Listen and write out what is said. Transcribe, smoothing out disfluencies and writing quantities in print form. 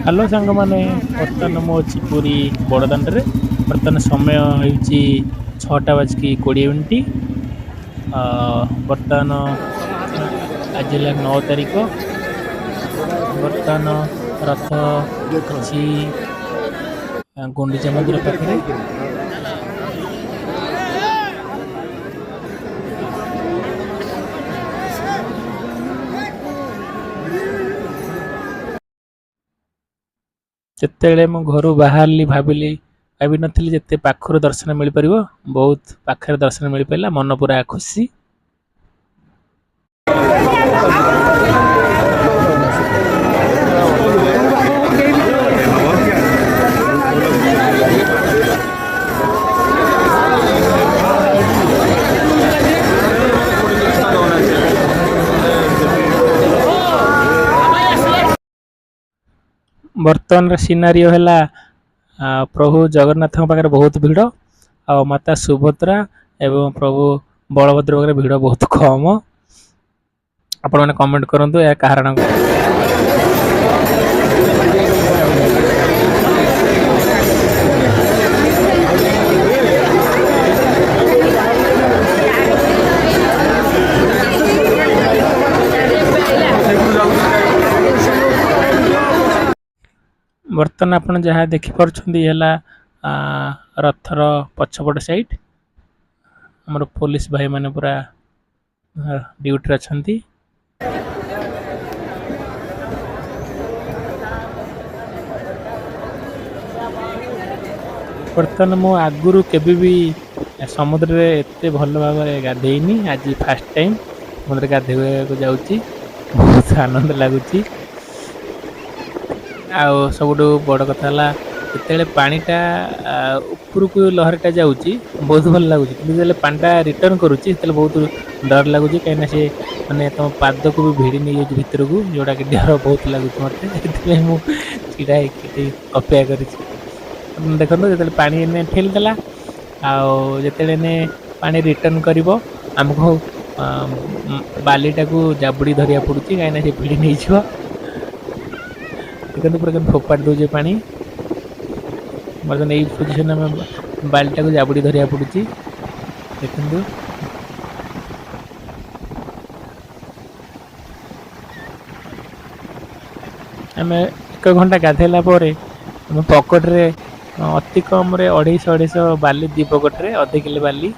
Hello ସାଙ୍ଗମାନେ, ବର୍ତ୍ତମାନ ମୁଁ ଅଛି ପୁରୀ ବଡ଼ଦାଣ୍ଡରେ। ବର୍ତ୍ତମାନ ସମୟ ହେଉଛି 6ଟା ବାଜିକି 20 ମିନିଟ୍। ବର୍ତ୍ତମାନ ଆଜି ହେଲା 9 ତାରିଖ। ବର୍ତ୍ତମାନ ରଥ ଅଛି ଗୁଣ୍ଡିଚା ମନ୍ଦିର ପାଖରେ। ଯେତେବେଳେ ମୁଁ ଘରୁ ବାହାରିଲି, ଭାବିନଥିଲି ଯେତେ ପାଖରୁ ଦର୍ଶନ ମିଳିପାରିବ। ବହୁତ ପାଖରେ ଦର୍ଶନ ମିଳିପାରିଲା, ମନ ପୁରା ଖୁସି। ବର୍ତ୍ତମାନର ସିନାରିଓ ହେଲା, ପ୍ରଭୁ ଜଗନ୍ନାଥଙ୍କ ପାଖରେ ବହୁତ ଭିଡ଼ ଆଉ ମାତା ସୁଭଦ୍ରା ଏବଂ ପ୍ରଭୁ ବଳଭଦ୍ର ପାଖରେ ଭିଡ଼ ବହୁତ କମ। ଆପଣମାନେ କମେଣ୍ଟ କରନ୍ତୁ, ଏହା କାରଣ? ବର୍ତ୍ତମାନ ଆପଣ ଯାହା ଦେଖିପାରୁଛନ୍ତି, ହେଲା ରଥର ପଛପଟ ସାଇଡ୍। ଆମର ପୋଲିସ ଭାଇମାନେ ପୁରା ଡ୍ୟୁଟିରେ ଅଛନ୍ତି। ବର୍ତ୍ତମାନ ମୁଁ ଆଗରୁ କେବେ ବି ସମୁଦ୍ରରେ ଏତେ ଭଲ ଭାବରେ ଗାଧେଇନି। ଆଜି ଫାଷ୍ଟ ଟାଇମ୍ ସମୁଦ୍ରରେ ଗାଧେଇବାକୁ ଯାଉଛି, ବହୁତ ଆନନ୍ଦ ଲାଗୁଛି। ଆଉ ସବୁଠୁ ବଡ଼ କଥା ହେଲା, ଯେତେବେଳେ ପାଣିଟା ଉପରକୁ ଲହରୀଟା ଯାଉଛି, ବହୁତ ଭଲ ଲାଗୁଛି। କିନ୍ତୁ ଯେତେବେଳେ ପାଣିଟା ରିଟର୍ନ କରୁଛି, ସେତେବେଳେ ବହୁତ ଡର ଲାଗୁଛି, କାହିଁକିନା ସେ ମାନେ ତୁମ ପାଦକୁ ବି ଭିଡ଼ି ନେଇଯାଉଛି ଭିତରକୁ, ଯେଉଁଟାକି ଡର ବହୁତ ଲାଗୁଛି ମୋତେ। ସେଥିପାଇଁ ମୁଁ ଛିଡ଼ା ହେଇକି ଏଠି ଅପେକ୍ଷା କରିଛି। ଆପଣ ଦେଖନ୍ତୁ, ଯେତେବେଳେ ପାଣି ଏନେ ଠେଲିଦେଲା ଆଉ ଯେତେବେଳେ ଏନେ ପାଣି ରିଟର୍ନ କରିବ, ଆମକୁ ବାଲିଟାକୁ ଜାବୁଡ଼ି ଧରିବାକୁ ପଡ଼ୁଛି, କାହିଁକିନା ସେ ଭିଡ଼ି ନେଇଯିବ। ଦେଖନ୍ତୁ, ପୁରା କେମିତି ଫୋପାଡ଼ି ଦେଉଛି ପାଣି। ବର୍ତ୍ତମାନ ଏଇ ପୋଜିସନ୍ ଆମେ ବାଲିଟାକୁ ଜାବୁଡ଼ି ଧରିବାକୁ ପଡ଼ୁଛି। ଦେଖନ୍ତୁ, ଆମେ ଏକ ଘଣ୍ଟା ଗାଧେଇଲା ପରେ ଆମ ପକେଟରେ ଅତି କମରେ 250 250 ବାଲି, 2 ପକେଟରେ ଅଧ କିଲୋ ବାଲି।